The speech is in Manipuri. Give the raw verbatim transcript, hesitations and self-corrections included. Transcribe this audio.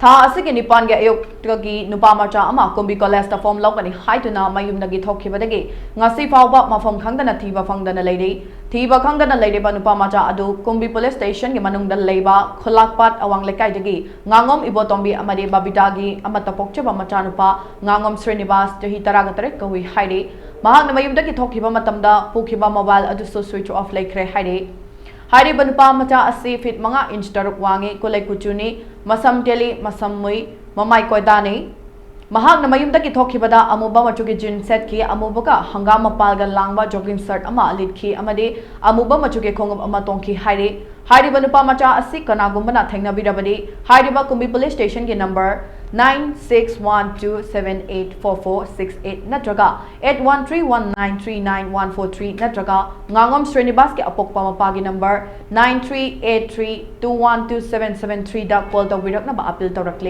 ꯊꯥ ꯑꯁꯤꯒꯤ ꯅꯤꯄꯥꯟꯒꯤ ꯑꯌꯨꯛꯇꯒꯤ ꯅꯨꯄꯥ ꯃꯆꯥ ꯑꯃ ꯀꯨꯝꯕꯤ ꯀꯣꯂꯦꯖꯇ ꯐꯣꯝ ꯂꯧꯒꯅꯤ ꯍꯥꯏꯗꯨꯅ ꯃꯌꯨꯝꯗꯒꯤ ꯊꯣꯛꯈꯤꯕꯗꯒꯤ ꯉꯁꯤ ꯐꯥꯎꯕ ꯃꯐꯝ ꯈꯪꯗꯅ ꯊꯤꯕ ꯐꯪꯗꯅ ꯂꯩꯔꯤ꯫ ꯊꯤꯕ ꯈꯪꯗꯅ ꯂꯩꯔꯤꯕ ꯅꯨꯄꯥ ꯃꯆꯥ ꯑꯗꯨ ꯀꯨꯝꯕꯤ ꯄꯨꯂꯤꯁ ꯁ꯭ꯇꯦꯁꯟꯒꯤ ꯃꯅꯨꯡꯗ ꯂꯩꯕ ꯈꯨꯂꯥꯛꯄꯥꯠ ꯑꯋꯥꯡ ꯂꯩꯀꯥꯏꯗꯒꯤ ꯉꯥꯉꯣꯝ ꯏꯕꯣꯇꯣꯝꯕꯤ ꯑꯃꯗꯤ ꯕꯕꯤꯇꯥꯒꯤ ꯑꯃꯠꯇ ꯄꯣꯛꯆꯕ ꯃꯆꯥꯅꯨꯄꯥ ꯉꯥꯉꯣꯝ ꯁ꯭ꯔꯤꯅꯤꯕꯥꯁ, ꯆꯍꯤ ꯇꯔꯥꯒ ꯇꯔꯦꯠ ꯀꯧꯏ ꯍꯥꯏꯔꯤ꯫ ꯃꯍꯥꯛꯅ ꯃꯌꯨꯝꯗꯒꯤ ꯊꯣꯛꯈꯤꯕ ꯃꯇꯝꯗ ꯄꯨꯈꯤꯕ ꯃꯣꯕꯥꯏꯜ ꯑꯗꯨꯁꯨ ꯁ꯭ꯋꯤꯆ ꯑꯣꯐ ꯂꯩꯈ꯭ꯔꯦ ꯍꯥꯏꯔꯤ꯫ ꯍꯥꯏꯔꯤꯕ ꯅꯨꯄꯥ ꯃꯆꯥ ꯑꯁꯤ ꯐꯤꯠ ꯃꯉꯥ ꯏꯟꯆ ꯇꯔꯨꯛ ꯋꯥꯡꯉꯤ, ꯀꯨꯂꯩ ꯀꯨꯆꯨꯅꯤ, ꯃꯁꯝ ꯇꯦꯜꯂꯤ, ꯃꯁꯝ ꯃꯨꯏ, ꯃꯃꯥꯏ ꯀꯣꯏꯗꯥꯅꯤ꯫ ꯃꯍꯥꯛꯅ ꯃꯌꯨꯝꯗꯒꯤ ꯊꯣꯛꯈꯤꯕꯗ ꯑꯃꯨꯕ ꯃꯆꯨꯒꯤ ꯖꯤꯟꯁ ꯁꯦꯠꯈꯤ, ꯑꯃꯨꯕꯒ ꯍꯪꯒꯥꯝ ꯃꯄꯥꯜꯒ ꯂꯥꯡꯕ ꯖꯣꯒꯤꯡ ꯁꯔꯠ ꯑꯃ ꯂꯤꯠꯈꯤ ꯑꯃꯗꯤ ꯑꯃꯨꯕ ꯃꯆꯨꯒꯤ ꯈꯣꯡꯎꯞ ꯑꯃ ꯇꯣꯡꯈꯤ ꯍꯥꯏꯔꯤ꯫ ꯍꯥꯏꯔꯤꯕ ꯅꯨꯄꯥ ꯃꯆꯥ ꯑꯁꯤ ꯀꯅꯥꯒꯨꯝꯕꯅ ꯊꯦꯡꯅꯕꯤꯔꯕꯗꯤ ꯍꯥꯏꯔꯤꯕ ꯀꯨꯝꯕꯤ ꯄꯨꯂꯤꯁ ꯁ꯭ꯇꯦꯁꯟꯒꯤ number nine six one two seven eight four four six eight ꯅꯠꯇ꯭ꯔꯒ eight one three one nine three nine one four three ꯅꯠꯇ꯭ꯔꯒ ꯉꯥꯉꯣꯝ ꯁ꯭ꯔꯤꯅꯤꯕꯥꯁꯀꯤ ꯑꯄꯣꯛꯄ ꯃꯄꯥꯒꯤ number nine three eight three two one two seven seven three ꯗ ꯀꯣꯜ ꯇꯧꯕꯤꯔꯛꯅꯕ ꯑꯄꯤꯜ ꯇꯧꯔꯛꯂꯤ꯫